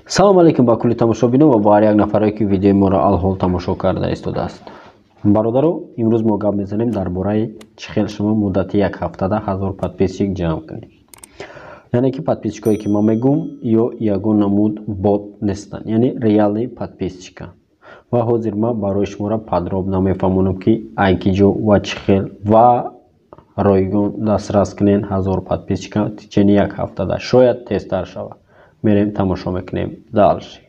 Салом алейкум ба кулли тамошобинон ва ба ҳар як нафаре, ки видеои моро алҳол тамошо карда истодааст. Бародаро, имрӯз мо гап мезанем дар бораи чӣ хел шумо муддати як ҳафтада 1000 подписчик ҷамъ кунед. Яъне ки подписчикое, ки ман мегӯм, ё ягон намуд бот нестанд, яъне реальный подписчика. Ва ҳозир ман барои шуморо подробно мефаҳмонам, ки ай ки ҷо ва чӣ хел ва ройгон дастрас кунед 1000 подписчика течение як ҳафтада, шояд тезтар шавад. Мерем, тамошо мекунем дальше.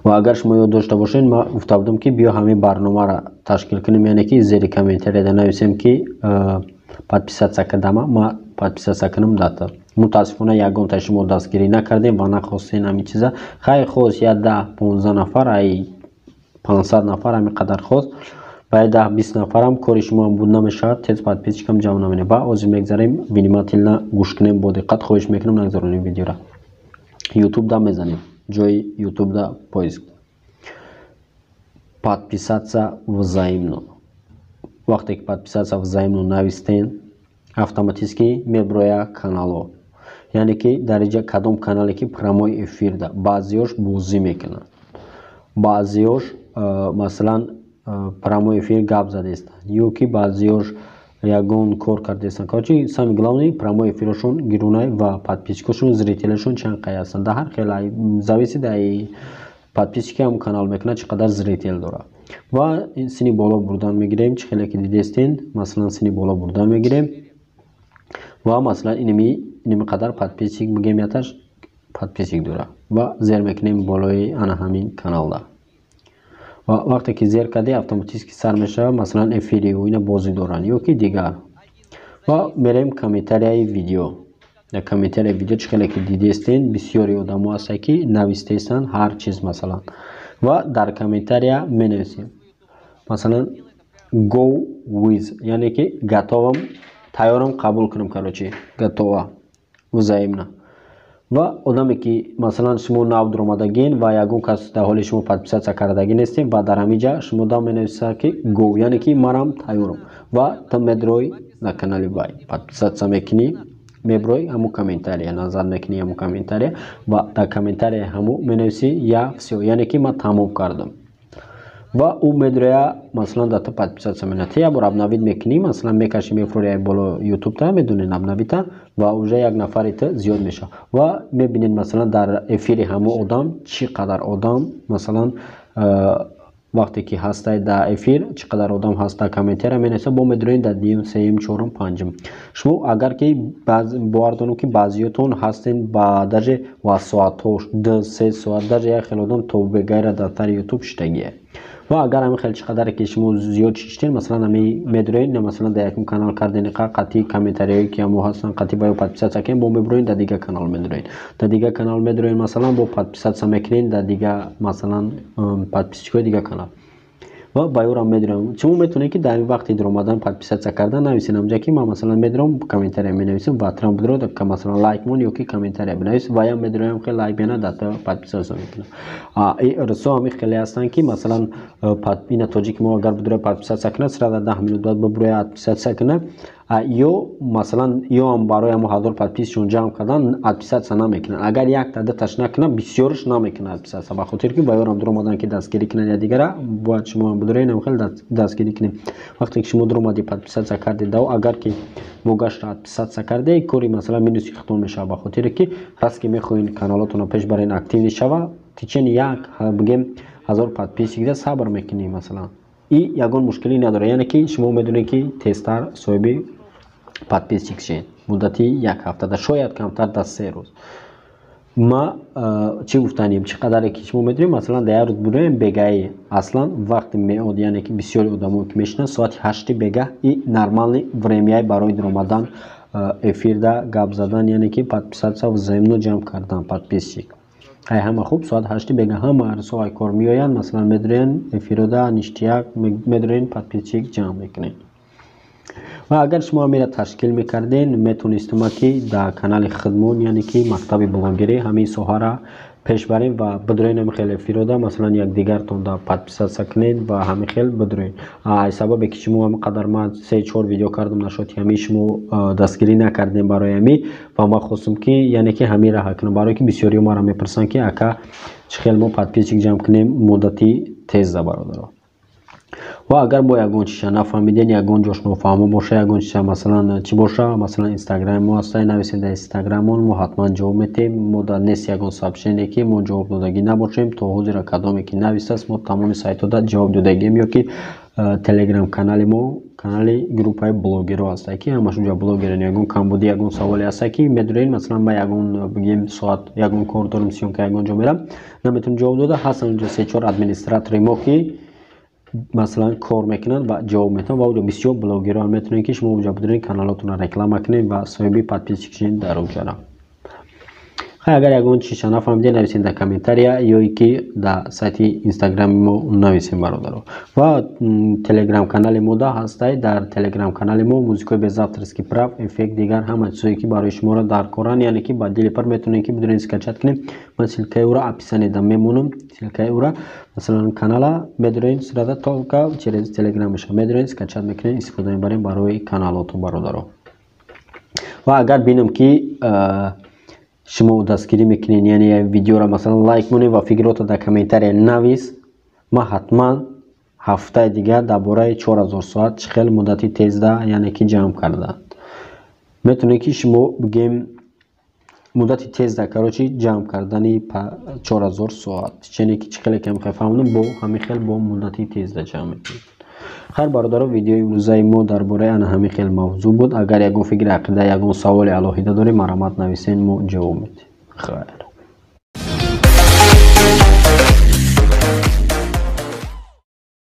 Ва агар шумо ёд дошта бошед, ман гуфта будам, ки биё ҳамин барномаро ташкил кунем, яъне ки зери комментарияда нависем, ки подписаться кардама, ма подписаться кунам дата. Мутаассифона, ягонта шумо дастгирӣ накардем ва нахостем ҳамин чиза. Хайр, хост я 10-15 нафар, ай 500 нафар ҳамин қадар хост, ба 10-20 нафарам кори шумоам буд намешавад, тез подписчикам ҷамъ намекунем. Ва ҳозир мегзарем, внимательно гӯш кунем, бо диққат. Хоҳиш мекунам, нагзаронем видеора. Ютубда мезанем, ҷои ютубда поиск «подписаться взаимно». Вақте ки «подписаться взаимно» навистен, автоматически меброя канало, яъне ки дар инҷа кадом канале ки прямой эфирда. Баъзеёш бозӣ мекунанд, баъзеёш масалан прямой эфир гап задестанд ё ки баъзеёш ягон кор кардестанд. Короче, самое главное, прямой эфирошон гирунай ва подписчикошон, зрителяшон чанд қай ҳастанд. Дар ҳар хел зависит ай подписчики ҳам канал мекунад, чӣ қадар зритель дорад. Ва сини боло бурдан мегирем, чӣ хеле ки дидестен, масалан, сини боло бурдан мегирем ва масалан иними қадар подписчик, бигем, яташ подписчик дорад ва зер мекунем болои ана ҳамин каналда. Ва вақте ки зер кардӣ, автоматически сар мешавад, масалан, эфири ина бозӣ доранд ё ки дигар. Ва мерем комментарияи видео. Дар комментарияи видео, чӣ хеле ки дидестен, бисёри одамо ҳастанд, ки навистестанд ҳар чиз, масалан. Ва дар комментария менависем, масалан, go with, яъне ки готовам, тайёрам қабул кунам, короче, готова взаимно. Ва одаме ки, масалан, шумо нав дуромадагин ва ягон кас дар ҳоли шумо подписаться кардагӣ нестем, ва дар ҳамин ҷа шумо дам менависад, ки go, яъне ки манам тайёрам. Ва ту медрой на канали вай подписаться мекунӣ, меброй ҳамун комментария назар мекунӣ, ҳамун комментария, ва дар комментария ҳамун менависӣ «я всё», яъне ки ман тамом кардам. Ва ӯ медроя, масалан, дар ту подписаться менад. Ту як бор обновить мекунӣ, масалан, мекашӣ, мефурӣ боло ютубта, медонед, обновита, ва уже як нафари ту зиёд мешавад. Ва мебинед, масалан, дар эфири ҳамун одам чӣ қадар одам, масалан, вақте ки ҳастай дар эфир, чӣ қадар одам ҳаст, дар комментария менависад. Бо медроед дар дуюм, сеюм, чорум, панҷум. Шумо агар ки бовар дорам, ки баъзиётон ҳастен ба даже ва соатҳо, 2-3 соат, даже як хел одам то бегайра дар тари ютуб шиштагие. Ва агар ҳамин хел чӣ қадаре ки шумо зиёд шиштен, масалан, ҳами медроед, масалан, дар якум канал карден, қатъи комментариҳое ки ҳамо ҳастанд, қатъи ба ё подписаться кунед, бо меброед дар дигар канал, медроед дар дигар канал, медроед, масалан, бо подписаться мекунед дар дигар, масалан, подписчикои дигар канал ва ба ёрам медроям. Шумо метавонед, ки дар ҳамин вақти дуромадан, подписаться кардан, нависед ҳамҷа, ки ман, масалан, медорам, комментария менависам ва трам бидро, масалан, лайк мон ё ки комментария бинавис. Ва ям медроям, хел лайк мена, дар подписаться мекунам. Русо ҳамин хеле ҳастанд, ки масалан, ина тоҷики мо агар бидроя подписаться кунад, сразу 10 минут баъд биброя подписаться кунад, ё масалан, ё ҳам барои ҳамо 1000 подписчикон ҷамъ кардан подписаться намекунанд. Агар якта дуташ накунад, бисёрш намекунад подписаться, ба хотире ки ба ёрам дуромадан, ки дастгирӣ кунанд якдигара. Бояд шумо бидроед, ҳам хел дастгирӣ кунед. Вақте ки шумо дуромадӣ, подписаться кардед, дао агар ки мо гашта подписаться карде, кори, масалан, минуси хитон мешавад, ба хотире ки раст ки мехоҳед каналотонро пеш барен, активный шава, течение як, бигем, 1000 подписчикда сабр мекунӣ, масалан, и ягон мушкилӣ надорад. Яъне ки шумо медонед, ки тезтар соҳиби подписчик шед муддати як ҳафтада, шояд камтар, дар 3 рӯз. Ма чӣ гуфтанем, чӣ қадаре ки шумо медонед, масалан, дар як рӯз буроем бегаи, аслан вақти меод, яъне ки бисёри одамо ки мешинанд соати 8-и бегаҳ, и нормальный времяй барои дуромадан эфирда гап задан, яъне ки подписаться взаимно ҷамъ кардан подписчик. Ай ҳама хуб соат 8-и бегаҳ ҳама арсо ай кор меоянд, масалан, медроянд эфирода, ништяк, медроен, подписчик ҷамъ мекунед. Ва агар шумо ҳамира ташкил мекарден, метонистума, ки дар канали худмон, яъне ки мактаби блогерӣ, ҳамин соҳара Пеш барем ва бидроен ҳамин хел эфирода, масалан, якдигартонда подписаться кунед ва ҳамин хел бидроен. Ай сабабе ки шумо ҳамин қадар ман се чор видео кардам, нашуд, ҳамин шумо дастгирӣ накардем барои ҳамин ва ман хостам, ки яъне ки ҳамин раҳа кунам, барое ки бисёриҳо маро мепурсанд, ки ака, чӣ хел мо подписчик ҷамъ кунем муддати тезда, бародаро. Ва агар мо ягон чиза нафаҳмидем, ягон ҷош нофаҳмо боша, ягон чиза, масалан, чӣ боша, масалан, инстаграми мо ҳастай, нависед дар инстаграмон, мо ҳатман ҷавоб метиҳем. Мо дар нест ягон сообщение, ки мо ҷавоб додагӣ набошем. То ҳозира кадоме ки нависааст, мо тамоми сайтҳода ҷавоб додагием, ё ки телеграм канали мо, канали группаи блогерҳо ҳастай, ки ҳамаш унҷа блогерен. Ягон камбудӣ, ягон саволе ҳастай, ки медонед, масалан, ман ягон, бигем, соат ягон кор дорам, съёмка, ягон ҷо мерам, наметавонам ҷавоб дода, ҳастанд унҷа се чор администратори мо, ки масалан кор мекунанд ва ҷавоб метавонанд. Ва уҷо бисёр блогерҳо метавонед, ки шумо уҷа бидонед, каналотонро реклама кунед ва соҳиби подписчик шавед дар уҷара. Хай, агар ягон чиза нафаҳмидед, нависед дар комментария ё ки дар сайти инстаграми мо нависем, бародаро. Ва телеграм канали мо да ҳастай. Дар телеграм канали мо музикаҳои без авторский прав, эффект, дигар ҳама чизое, ки барои шуморо даркоранд, яъне ки ба дили пар метавонед, ки бидонед, скачать кунед. Ман ссылкаи ӯро описаниеда мемонам, ссылкаи ӯра. Масалан, канала медоред, сразу только через телеграм мешавад, медоред, скачать мекунед, истифода мебарем барои каналотон, бародаро. Ва агар бинам, ки шумо дастгирӣ мекунед, яъне видеоро, масалан, лайк монед ва фикрото дар комментария навис, ман ҳатман ҳафтаи дигар дар бораи 4000 соат чӣ хел муддати тезда, яъне ки ҷамъ карда метавонед, ки шумо, бигем, муддати тезда, короче, ҷамъ кардани 4000 соат, чене ки чӣ хеле ки мехоҳед фаҳмонам, бо ҳамин хел бо муддати тезда ҷамъ мекунед. Хайр, бародаро, видеои имрӯзаи мо дар бораи ана ҳамин хел мавзӯъ буд. Агар ягон фикри, ақида, ягон саволи алоҳида доред, марҳамат, нависен, мо ҷавоб медиҳем. Хайр.